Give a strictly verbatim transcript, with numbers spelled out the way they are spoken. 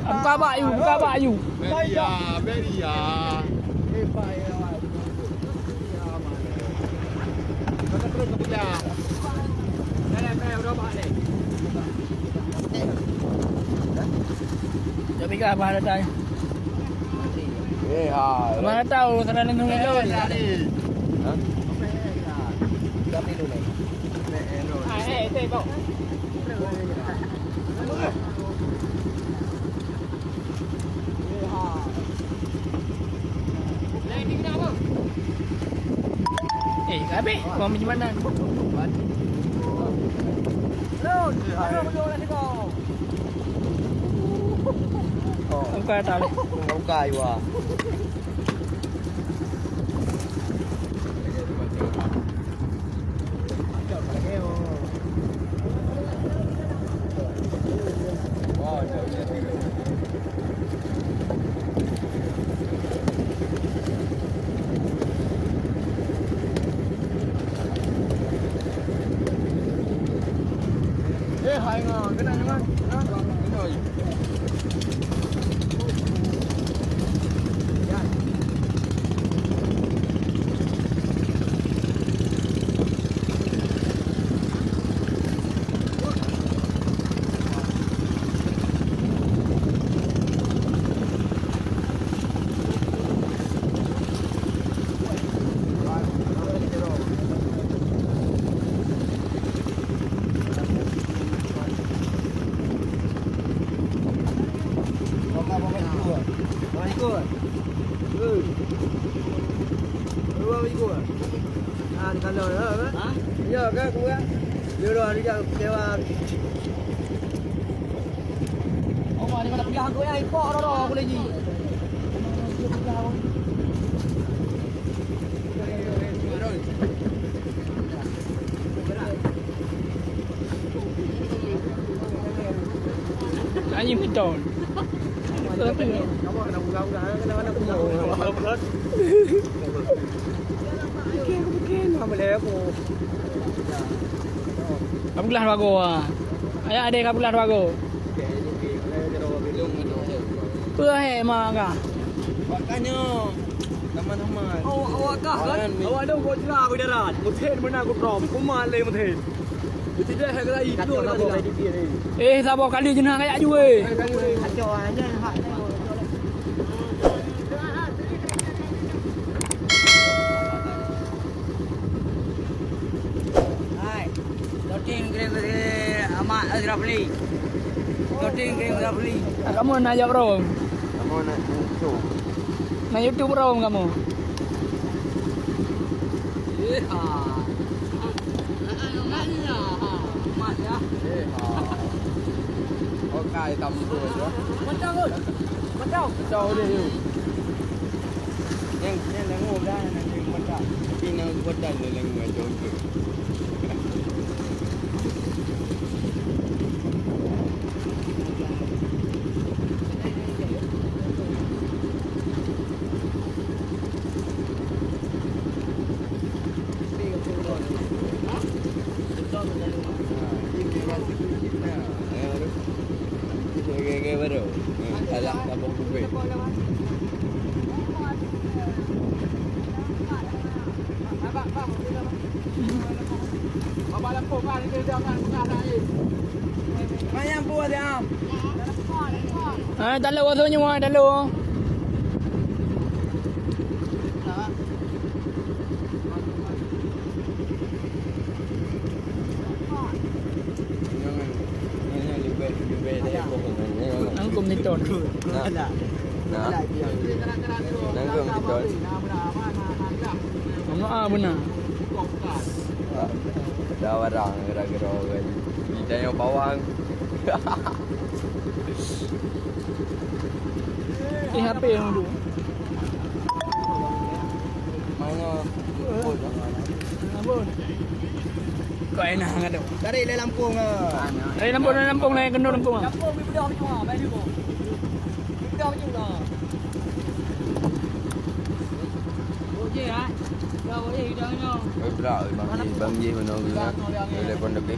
Buka bak yu, buka bak yu. Beria, beria. Tapi kan abah datang. Eh, ha. Abah datang, sana langsung elok. Ha? Kami dulu. Ah, eh, eh, bau. Eh, habis. Kau macam mana? Buka tali. Buka, Iwa. Eh, hai nga, kena nyoe. Ha? Ya, kan, aku kan. Dia dah ada kecewa. Oh, ada kena pegang aku, ya, ipok dah, dah, aku lagi. Anjing betul. Apa gelah bago ah? Ayah ada apa gelah bago? Peue hé mak kah? Makanya, teman-teman. Awak, awak kah, kan? Awak ada buat jelah aku darat. Mungkin mana aku prom. Kumat leh mungkin. Beutideh hai geulayi, peue lagèe nyan. Eh, saboh kali jeunah kayak jue. Hai, toting kering kering amak Rafli. Toting kering Rafli. Ah, kamu nak jak berapa? Kamu nak YouTube. Nak YouTube berapa kamu? Eh, ha. Eh, ha. Okai tam tu aja. Macam tu. Macam. Macam dia tu. Yang, yang lenguh dah, yang macam. Tapi nak buat dah lenguh macam tu. Ah, tak ada waktu nyawa, tak ada. Angkum ni ton. Nah. Nah. Angkum ni ton. Kamu ah benar. Ada barang gara-gara orang. Di tanya bawang. Eh, H P yang dulu. Mana? Mana, Bun? Kok enak kan tu? Dari le Lampung ah. Dari Lampung, dari Lampung, dari Kendor Lampung ah. Lampung, di Bedong macam mana? Baju kau. Di Bedong macam mana? Oh, je ah. Dah, oh, je, dah, dah. Eh, berak, Bang Ji, Bang Ji mana orang ni? Dia telepon tapi.